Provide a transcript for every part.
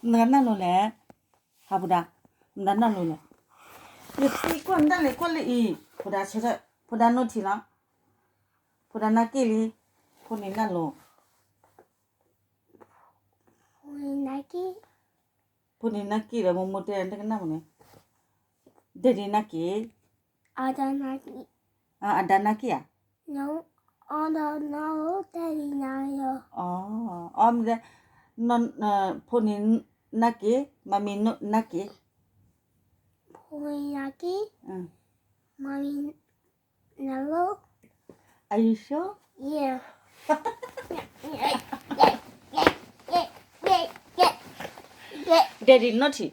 မတဂၤနၢ်လိၤလဲၣ်, ဟးဖိဒါ, မတဂၤနၢ်လိၤလဲၣ်, ယသံကွၢ်နတၢ်လဲၤကွၢ်လၢအံၤ, ဖိဒါဆၢထၢၣ်, ဖိဒါနိၣ်ထံလီၤ, ဖိဒါနၢ်က့ၣ်လံ, ဖိန့ၣ်နၢ်လိၤ, ဖိန့ၣ်နၢ်က့ၣ်ဒီး မိၢ်မိၢ်တဲတကနၣ်မနုၤ, Daddy နၢ်က့ၣ်, အဒါနၢ်က့ၣ်ဧါ, အီ ဖိန့ၣ်နၢ်က့ၣ်, မမံၤနၢ်က့ၣ်, ဖိန့ၣ်နၢ်က့ၣ်, မမံၤ Are you sure? Daddy နၢ်ထံ,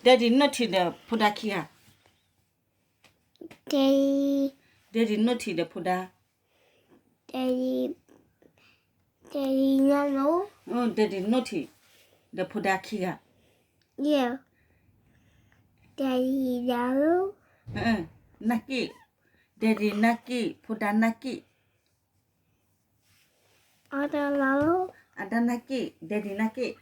Daddy နၢ်ထံဒီးဖိဒါခံဂၤ, Daddy နၢ်ထံဒီးဖိဒါ, Daddy နၢ်ထံဒီးဖိဒါခံဂၤ, Daddy နၢ်က့ၣ်, Daddy နၢ်က့ၣ်, ဖိဒါနၢ်က့ၣ်, အဒါနၢ်က့ၣ်, Daddy နၢ်က့ၣ်,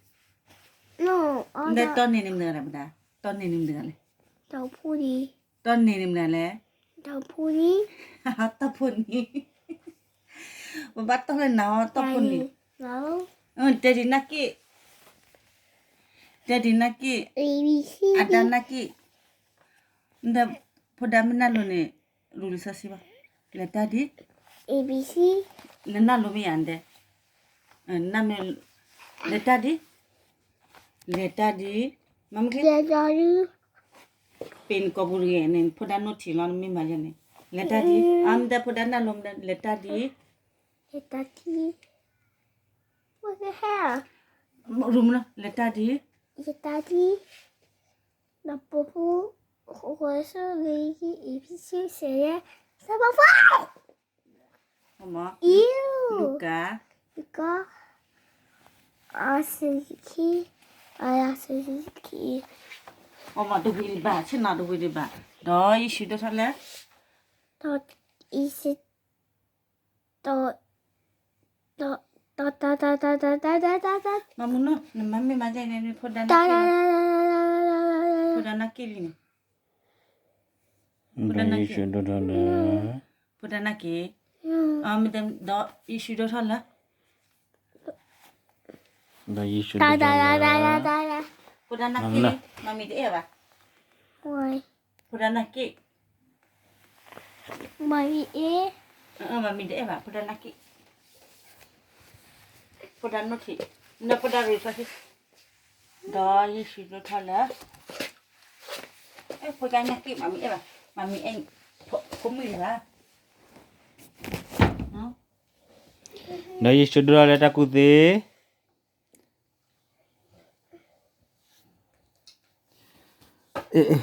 ဒီးတီၢ်န့ၢ်န့ၣ်မနုၤလဲၣ်, တီၢ်န့ၢ်န့ၣ်မနုၤလဲၣ်, တီၢ်န့ၢ်န့ၣ်မနုၤလဲၣ်, တီၢ်ဖိနံၤ, ပဘၣ်တီၢ်လၢနၤအီၤ တီၢ်ဖိနံၤ, Daddy နၢ်က့ၣ်, Daddy နၢ်က့ၣ်, အဒါနၢ်က့ၣ်, ဒီးဖိဒါမ့ၢ်နၢ်လိၤန့ၣ် ရူလံာ်စီဆှံဘၣ်, လဲၤတၢ်ဒ်, နနၢ်လိၤမ့ၢ်ယၤဒဲး, နမ့ၢ်, လဲၤတၢ်ဒ်, လဲၤတၢ်ဒ်, မ့ၢ်, ပ့ၤနကိာ်ပူၤတဂ့ၤန့ၣ် ဖိဒါနိၣ်ထံလီၤ နမ့ၢ်မၤယၤန့ၣ်, လဲၤတၢ်ဒ်, အမ့ၢ်ဒဲးဖိဒါနၢ်လိၤမ့ၢ်ဒဲး လဲၤတၢ်ဒ်, လဲၤတၢ်ဒ်, ရူမနီၤ လဲၤတၢ်ဒ်, လဲၤတၢ်ဒ်, ဒီးပဖိ, ဃိးဆၢဂ့ၤ, အ့းဖ့းစူး, စဲး, စဲးဖး, လူၤကၣ်, လူၤကၣ်, အဆၢခံ, အဆၢခံ, တဝံၤဒံးဘၣ်, ဆ့ၣ်နီၤတဝံၤဒံးဘၣ်, ဒီးယ့ၣ်ၡူးဒိၣ်ထီၣ်လၢ, ဒီးယ့ၣ်ၡူး မၤမူနီၤ နမၤမ့ၢ်မၤဒ်န့ၣ် ဖိဒါနၢ်က့ၣ်လံန့ၣ်, ဖိဒါနၢ်က့ၣ်, ဖိဒါနၢ်က့ၣ်, ဒီးယ့ၣ်ၡူးဒိၣ်ထီၣ်လၢ, ဒီးယ့ၣ်ၡူးဒိၣ်ထီၣ်လၢ, ဖိဒါနၢ်က့ၣ်, မၤမံၤတအဲၣ်ဘၣ်, ဖိဒါနၢ်က့ၣ်, မၤမံၤတအဲၣ်ဘၣ် ဖိဒါနၢ်က့ၣ်, ဖိဒါနၢ်က့ၣ်, နဖိဒါရူၢ်ဖီ, ဒီးယ့ၣ်ၡူးဒိၣ်ထီၣ်လၢ, ဖိဒါနၢ်က့ၣ် မၤမံၤအဲၣ်ဘၣ်, မၤမံၤအဲၣ်, ဖိမုၣ်ဘၣ်, ဒီးယ့ၣ်ၡူးဒိၣ်ထီၣ်လၢတၢ်ကူၣ်သ့ အ့ၣ်,